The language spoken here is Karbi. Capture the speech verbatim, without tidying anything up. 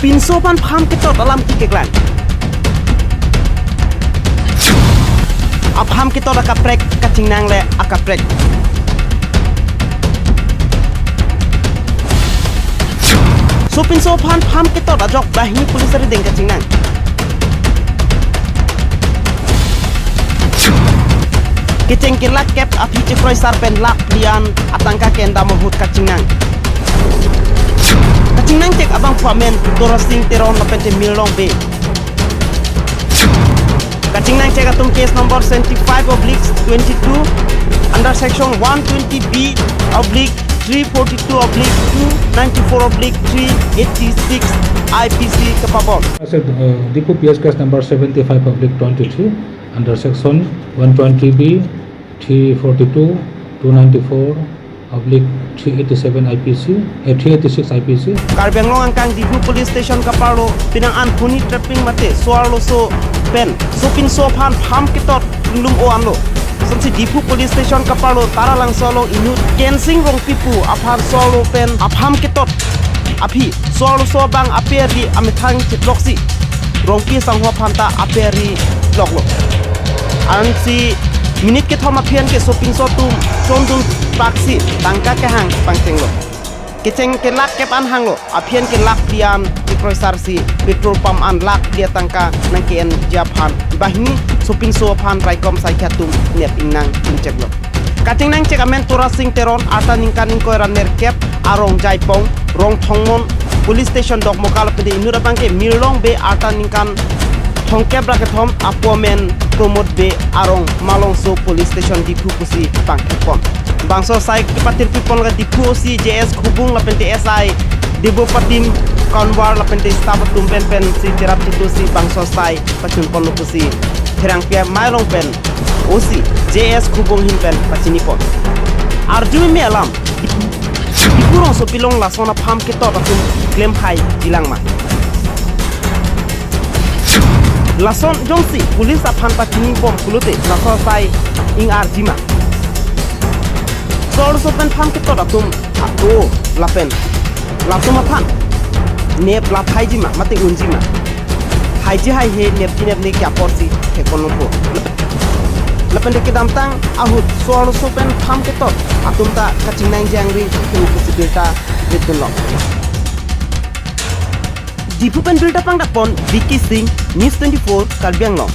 Pinso aphan farm ketot alam kekeklang. Afarm ketot akaprek kachingnang le akaprek. Sopinso aphan farm ketot ajok banghini police arideng kachingnang. Kecheng kelak kep aphi chekroisar pen lakh phli an atangka ke-endam ahut kachingnang. Kachingnang chek abangphu amen Torasing Teron lapen te Mirlong Bey. Kachingnang chek atum case number seventy-five oblique twenty-two under section one twenty B oblique three forty-two oblique two ninety-four oblique three eighty-six I P C kepabor. As a, uh, Diphu P S case number seventy-five oblique twenty-three under section one twenty B, three forty-two, two ninety-four oblique three eighty-seven I P C, eh, three eighty-six I P C. Karbi Anglong angkang Diphu Police Station kaparlo penang an huni trapping mate so-arloso pen sopinso aphan farm ketot lum o anlo. Lasonsi Diphu Police Station kaparlo Taralangso along inut Kensing Rongpipo aphan so-arlo pen afarm ketot aphi so-arloso abang ape ari amethang chitloksi Rongpi asangho aphan ta ape ari loklo. Ansi minute kethom aphi an ke sopinso atum chondun paksi tangka kehang pangchenglo. Kecheng kelak kep an hanglo, aphi an ke lakh phli an chekroisarsi petrol pump an lakh phli atangka nangke-enji aphan banghini sopinso aphan raikom saikhi atum nep ingnang chingcheklo. Kachingnang chek amen Torasing Teron, arta ningkan ingkoi ra nerkep, arong Jaipong, rong Thongmon Police Station Dokmoka lapen te inut abang ke Mirlong Bey, arta ningkan thomkep ra kethom, apo amen Pramod Bey, arong Malongso Police Station Diphu pusi pangthekpon. Bangso asai kepatirpipon ke Diphu O C J S Khubung lapen te S I Debopatim Kanwar lapen te staff atum pen pensi cherap chitusi bangso asai pachunponlo pusi Pherangpi amei along pen O C J S Khubung ahin pen pachinipon. Arju meme alam, Diphu rongsopi along lason afarm ketot atum klemhai jilang ma? Lason jongsi police aphan pachinibom pulote laso asai ing-arji ma? So-arloso pen farm ketot atum ato lapen latum aphan nep laphaiji ma mate unji ma? Haiji haihe, nepji nepne ke aporsi thekpon longpo. Lapen te kedamtang ahut so-arloso pen farm ketot atum ta kachingnangji angring ke-u pusi birta ritdunlo. Diphu pen birta pangdakpon Vicky Singh, News twenty-four, Karbi Anglong.